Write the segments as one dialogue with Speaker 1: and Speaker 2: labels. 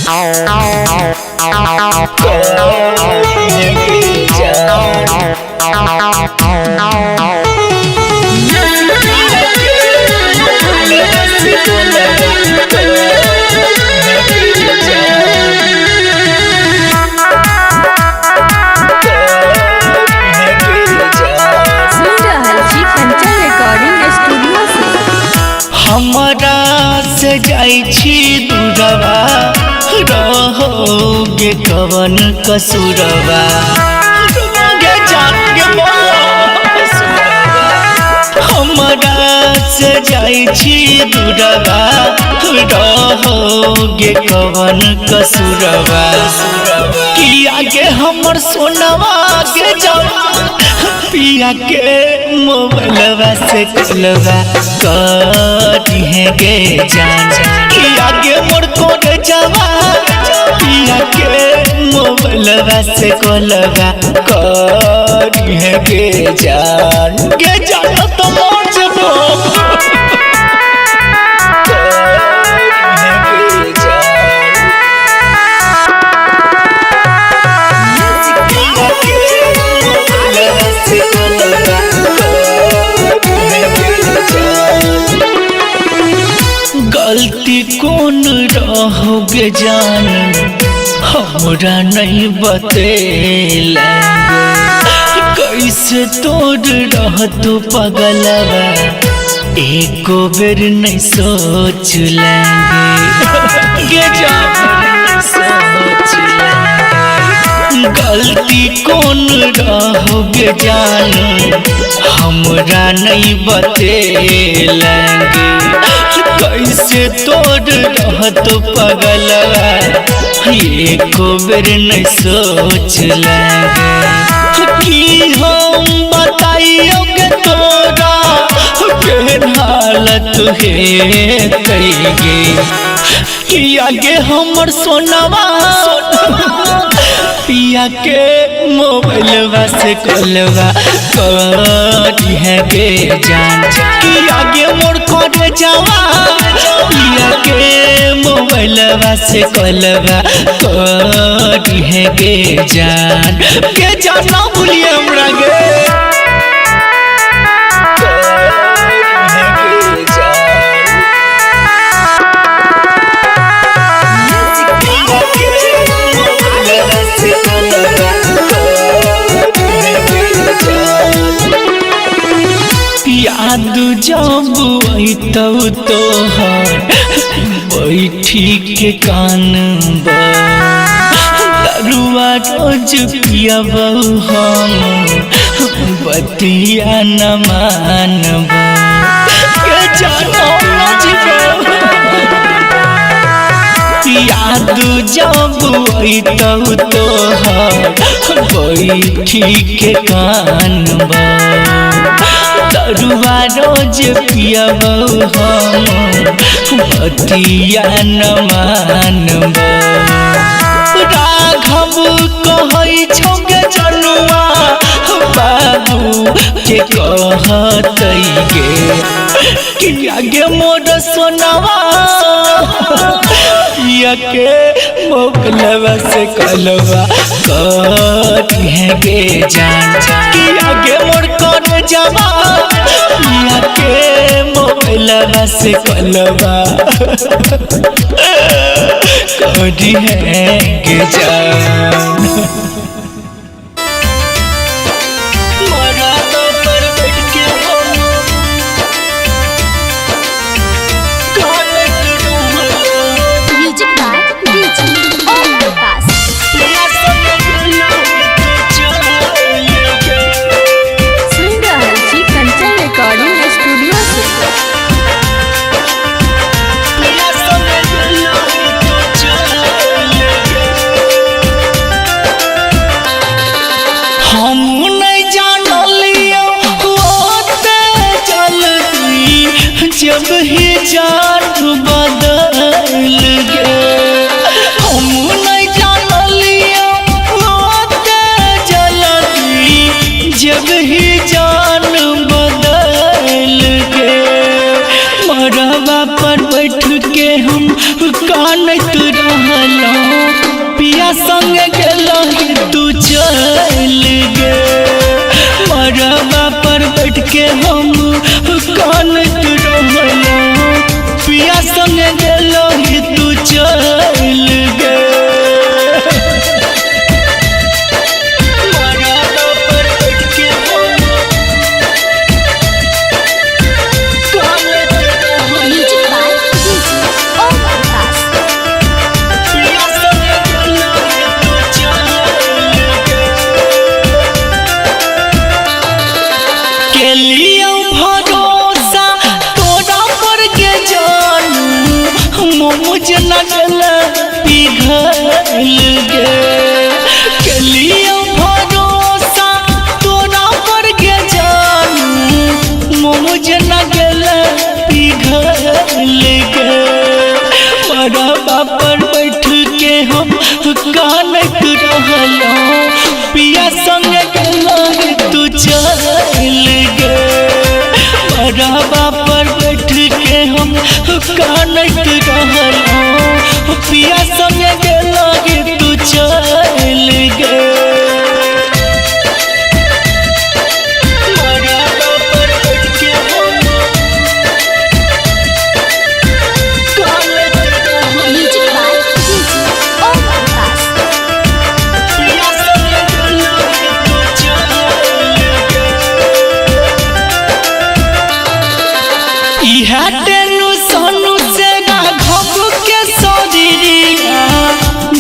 Speaker 1: सुन रहल छी कंचन रिकॉर्डिंग स्टूडियो से।
Speaker 2: हमरा से जाइ छी दूरवा, रहोगे कवन कसुरवा। गे जान गे बोलो, हमरा से जाइ छी दूरवा, रहोगे कवन कसुरवा। किया के हमर सोनवा के जवा, पिया के मोबाइलवा से कलवा करी गे जान। किया के मोर कोर जवा, पिया के मोबाइलवा से कलवा करी गे जान। गे जान तो मोर जबो गलती कौन रहोगे जान, हमरा नहीं बतेलेंगे। कैसे तोड़ रह तू पगलवा, एको बेर नहीं सोच लेंगे। गे जान सोच लेंगे। गलती कौन रहोगे जान, हमरा नहीं बतेलेंगे। कैसे तोड़ रह तो पगलवा, एको बेर नहीं सोच लेंगे। कि हम बताइयोगे तोरा केहन हालत हे कहिगे। किया के हमर सोनवा, पिया के मोबाइलवा से कलवा करी है गे जान। किया के मोर कर जावा, पिया के मोबाइलवा से कलवा करी है गे जान। के जान ना भूलिए हमरा गे। याद जब अतौ तोहर बैठी के कान दरुआ रोज पियबौ हम, बतिया न मानब। के जानो न जीबौ। याद जब अतौ तोहर बैठी के कान दरुआ रोज पियबौ हम, बतिया न मानब। राघव कहै छौ गे जनुआ, बाबू के कहतै गे। किया गे मोर सोनवा, पिया के मोबाइलवा से कलवा करी गे जान। किया के मोर कर जवा, पिया के मोबाइलवा से कलवा करी गे जान।
Speaker 1: Music by DJ Om Prakash. सुन रहल छी कंचन रिकॉर्डिंग स्टूडियो से।
Speaker 2: हम नहीं जानलियो ओते जल्दी, जब ही जान बदल गे। हम नहीं जानलियो ओते जल्दी, जब ही जान बदल गे। मरवा पर बैठ के हम कानत कानत रहलौं पिया संग गेलही तू चल गे। मरबा पर बैठ के हम कानत रहलौं पिया संग गेलही तू चल गे। मरबा पर बैठ के हम कानत रहलौं
Speaker 1: Music by DJ Om Prakash.
Speaker 2: पिया संग गेलही तू चल गे। के लियो भरोसा तोरा पर के जानू मुझ लगल पिघल गे। के लियो भरोसा तोरा पर के जानू मुझ लगल पिघल गे। मरबा पर बैठ के हम कानत रहलौं पिया संग गेलही तू चल गे। मरबा पर बैठ के हम कानत रहलौं पिया संग गेलही तू चल गे। मरबा पर बैठ के हम कानत रहलौं
Speaker 1: Music by DJ Om Prakash.
Speaker 2: पिया संग गेलही तू चल गे। इहा टेनु सोनू से राघव के शरीरिया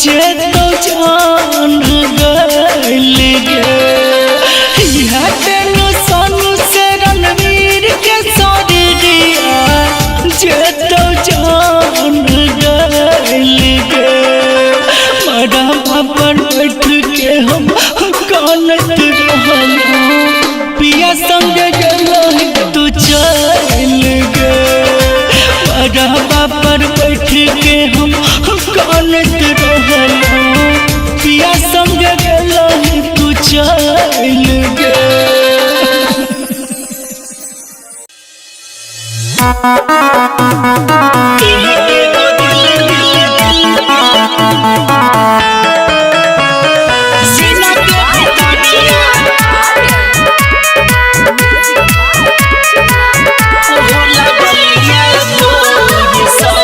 Speaker 2: जे तो जान गइल गे। इहा टेनु सोनू से रणवीर के शरीरिया जे तो जान गइल गे। मरबा पर बैठ के हम कानत रहलौं पिया संग गेलही तू चल गे। मरबा पर बैठ के हम कानत रहलौं पिया संग गेलही तू चल गे।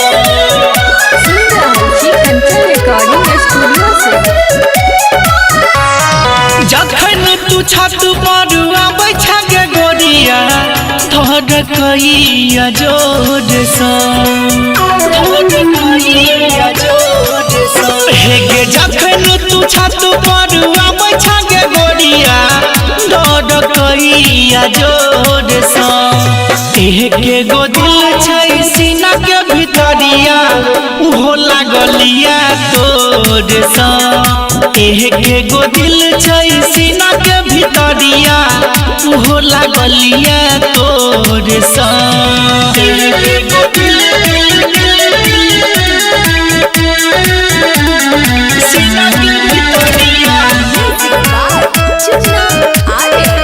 Speaker 1: सुन रहल छी कंचन रिकॉर्डिंग स्टूडियो से।
Speaker 2: जखन तू छत पर आबै छे गे गोरिया धड़कैया जोर सँ धड़कैया जोर सँ। हे गे जखन तू छत पर आबै छे गे गोरिया धड़कैया जोर सँ। एके गो दिल छै सीना के भितरिया उहो लागलिया तोर सँ। एके गो दिल छै सीना के भितरिया उहो लागलिया तोर सँ। एके गो दिल सीना के भितरिया
Speaker 1: Music by Chunna Arya.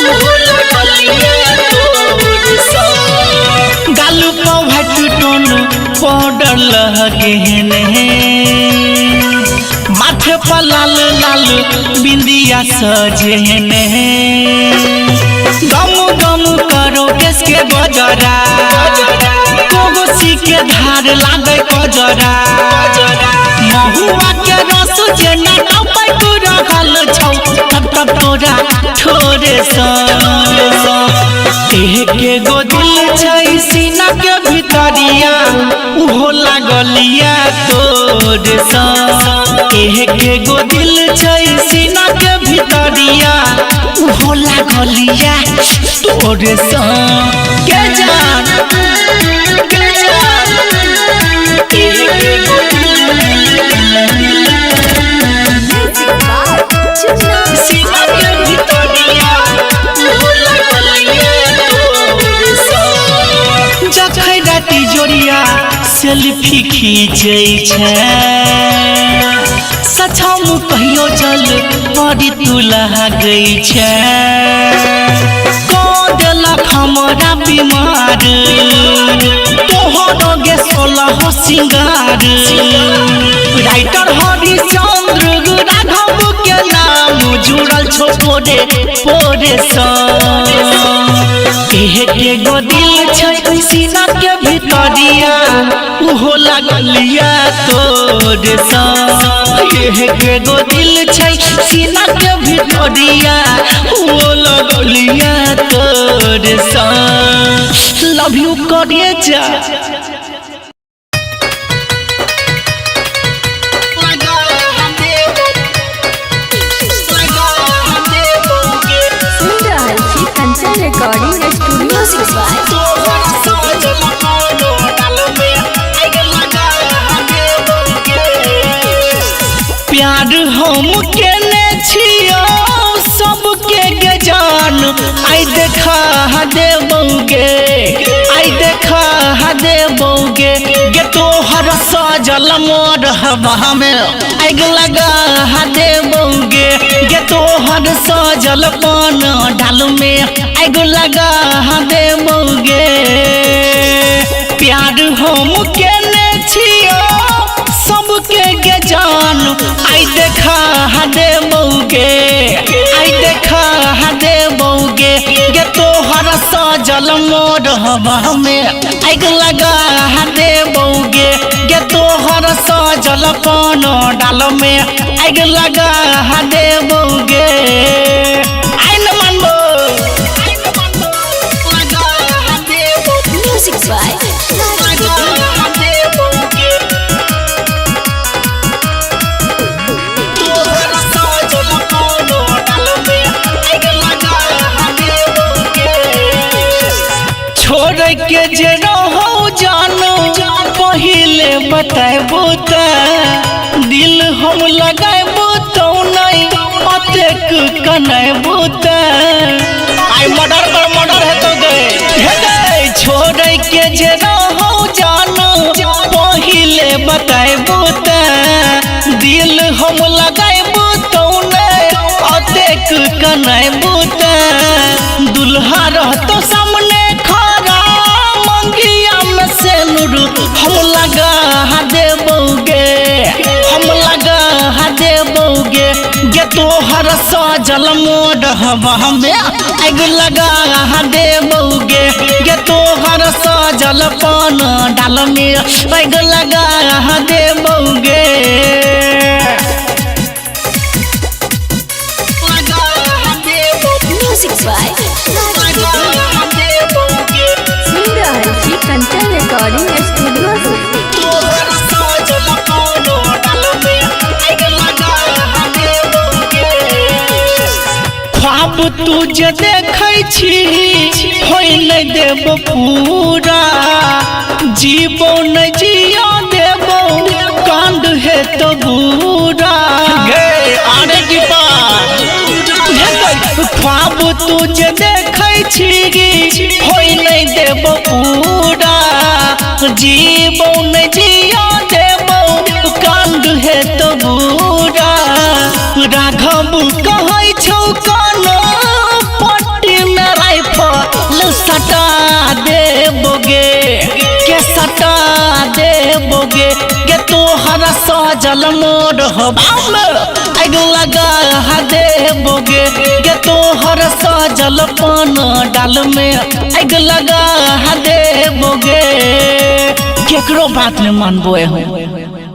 Speaker 2: उहो लागलिया तोर सँ। गाल पर व्हाइट टोन पाउडर लगेने माथे पर लाल लाल बिंदिया सजेने गम गम करो केस के गजरा कोगोसी के धार लागे कजरा महुआ के रस जेना टपै तू रहल छौ तब तब तोरा ठोरे सँ। एके गो दिल छै सीना के भितरिया उहो लागलिया तोर सँ। एके गो दिल छै सीना के भितरिया उहो लागलिया तोर सँ। के जान के जान एके गो दिल
Speaker 1: Music by Chunna
Speaker 2: सीना के भितरिया उहो लागलिया तोर सँ। जखै राति जोड़िया सेल्फी खींचै छै सछम कहियो जल बड़ी तू लागै छै। देलक हमरा बीमार तोहर गे सोलह सिंगार राइटर हरिश्चंद्र राघव के नाम जुड़ल छो पोरे पोरे सँ एहे के गो दिल छै सीना के भीतरिया उहो लागलिया तोर सँ एहे के गो दिल छै सीना के भीतरिया उहो लागलिया तोर सँ लव you करिए जा।
Speaker 1: सुन रहल छी कंचन रिकॉर्डिंग स्टूडियो से।
Speaker 2: प्यार हम केने छियो सबके गे जान आई देखा देबौगे आई देखा देबौगे गे तोहर सजल मोर हवा में आग लगा देबौगे गे तोहर सजल पान डाल में आग लगा देबौगे। प्यार हम केने छियो सबके गे जान आई देखा देबौगे आई देखा देबौगे गे तोहर सजल मोर हवा में आग लगा देबौगे गे तोहर सजल पान डाल में आग लगा देबौगे। आई न मानबो।
Speaker 1: म्यूजिक बाय
Speaker 2: छोड़ के जे रहो जानो पहिले बतेबो त दिल हम लगाबो तो नहीं अतेक कनेबो त आई मर्डर पर मर्डर है तो गए हे गए। छोड़ के जे रहो जानो पहिले बतेबो त दिल हम लगाबो तो नहीं अतेक कनेबो त दुल्हा रहतो सामने खड़ा मंगिया में से नूर हम लगा देबौगे हम लगा देबौगे गे तोहर सजल मोर हवा में आग लगा देबौगे गे तोहर सजल पान डाल में आग लगा देबौगे।
Speaker 1: म्यूजिक बाय सुन रहल छी कंचन रिकॉर्डिंग स्टूडियो से।
Speaker 2: ख्वाब तू जे देखै छी होई नहि देब पूरा जीवो न जिया देबो कांड है तो बुरा गे आरे की ख्वाब तू जे देखै छी होई नहि देब पूरा जीवो न जिया देबो कांड है तो बुरा राघव कहै छौ कोनो पट्टी में राइफल सटा देबोगे के सटा देबोगे गे तोहर सजल मोर हवा में आग लगा देबोगे गे तोहर सजल पान डाल में आग लगा देबोगे। केकरो बात नहीं मानबो हो।